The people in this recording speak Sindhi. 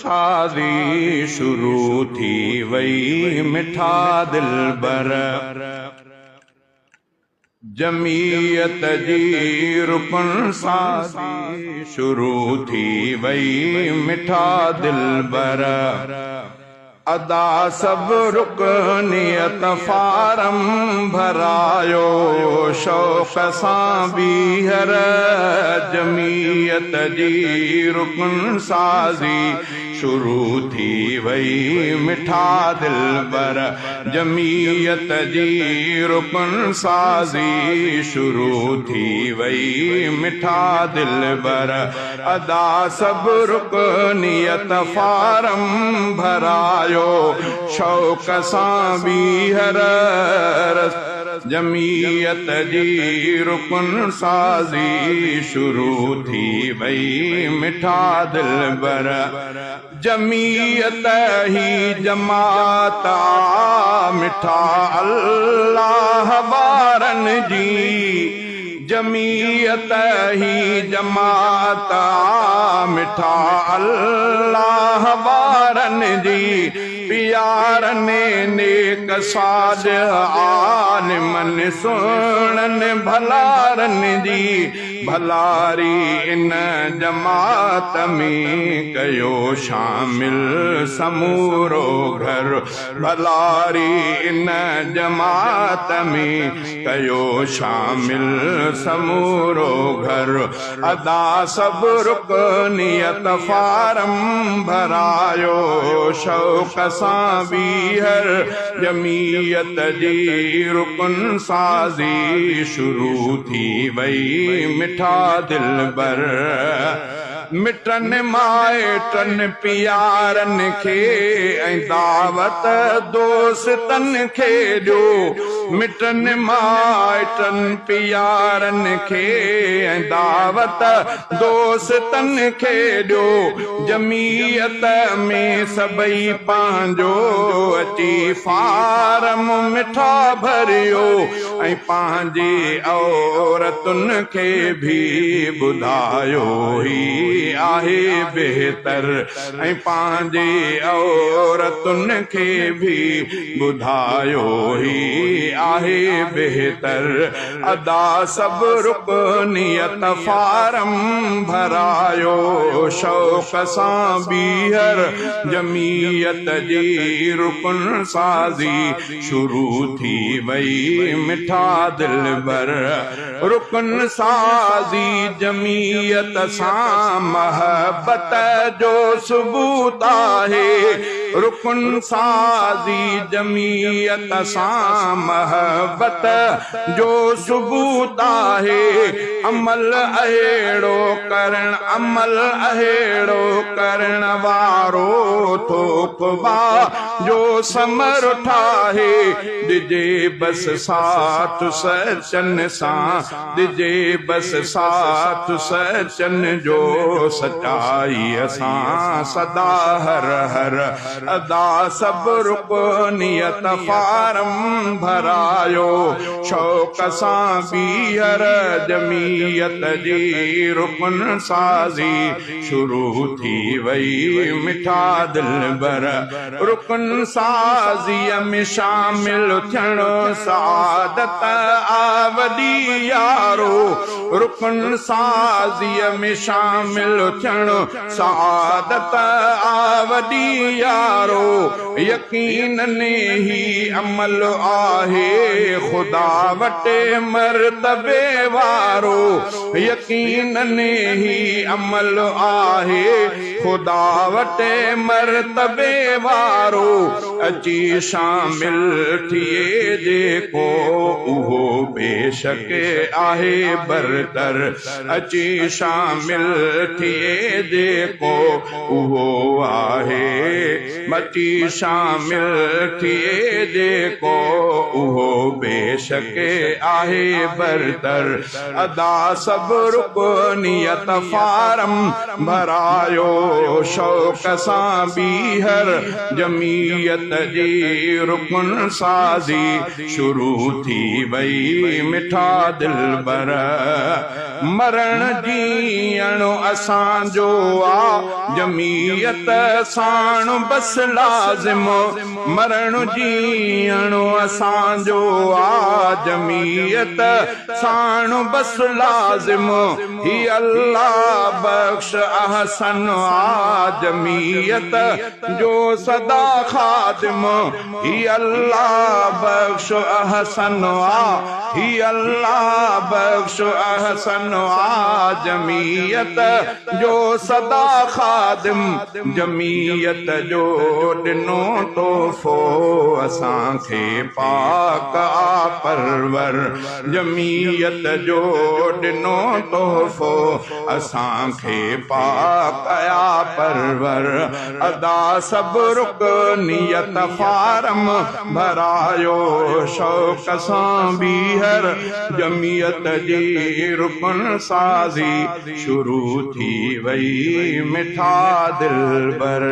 سازي شروع ٿي وئي مٺا دلبر. جمعيت جي رڪن سازي شروع ٿي وئي مٺا دلبر. ادا سڀ رڪنيت فارم ڀرايو شوق سان ٻيهر جمعيت جي رڪن سازي شروع ٿي وئي مٺا دلبر. جمعيت جي رڪن سازي شروع ٿي وئي مٺا دلبر. ادا سڀ رڪنيت فارم ڀرايو شوق سان ٻيهر جمعيت جي رڪن سازي شروع ٿي وئي مٺا دلبر. جمعيت هي جماعت آ مٺا الله وارن جي. جمعيت هي جماعت آ مٺا الله وارن جي. پيارن نيڪ صالح عالمن سهڻن ڀلارن جي. ڀلاري ان جماعت ۾ ڪيو شامل سمورو گهر. ڀلاري ان جماعت ۾ ڪيو شامل سمورو گهر. ادا سڀ رڪنيت فارم ڀرايو شوق سان ٻيهر جمعيت جي رڪن سازي شروع ٿي وئي مٺا دلبر. مٽن مائٽن پيارن کي ۽ دعوت دوستن کي ڏيو. مٽن مائٽن پيارن کي ۽ دعوت دوستن کي ڏيو. جمعيت ۾ سڀئي پنهنجو اچي فارم مٺا ڀريو ۽ پنهنجي عورتن کي به ٻڌايو هي آهي بهتر. ۽ پنهنجي عورتن کي به ٻڌايو هي آهي بهتر. ادا سڀ رڪنيت فارم ڀرايو شوق سان ٻيهر جمعيت جي رڪن سازي شروع ٿي وئي مٺا دلبر. رڪن سازي جمعيت سان محبت جو ثبوت آهي. رڪن سازي جمعيت سان محبت جو ثبوت آهي. عمل اهڙو ڪرڻ عمل اهڙو ڪرڻ وارو ٿو خدا جو ثمر ٺاهي. ڏجي بس ساٿ سچن سان ڏجي بس ساٿ سچن جو سچائيء سان سدا هر هر. ادا سڀ رڪنيت فارم ڀرايو شوق سان ٻيهر جمعيت جي رڪن سازي شروع ٿي وئي مٺا دلبر. رڪن سازيء ۾ شامل ٿيڻ سعادت آ وڏي يارو. رڪن سازيء ۾ شامل ٿيڻ سعادت آ وڏي يارو. يقينن هي عمل آهي خدا وٽ مرتبي وارو. يقينن هي عمل آهي خدا وٽ مرتبي وارو. اچي شامل ٿئي جيڪو اهو بيشڪ آهي برتر. اچي شامل ٿئي جيڪو اهو آهي. اچي شامل ٿئي جيڪو اهو بيشڪ آهي برتر. ادا سڀ رڪنيت فارم ڀرايو شوق سان ٻيهر جمعيت جي رڪن سازي شروع ٿي وئي مٺا دلبر. مرڻ جيئڻ اسان جو آ، جميعت ساڻ بس لازم. مرڻ جيئڻ اسان جو آ، جميعت ساڻ بس لازم. هي الله بخش احسن آ، جميعت جو سدا خادم. هي الله بخش احسن آ، هي الله بخش احسن آ، جميعت جو سدا خادم. جميعت جو ڏنو تحفو اسان کي پاڪ آ پرور. جميعت جو ڏنو تحفو اسان کي پاڪ آ پرور. ادا سڀ رڪنيت فارم ڀرايو شوق سان ٻيهر، جميعت جي رڪن سازي شروع ٿي وئي، مٺا دلبر.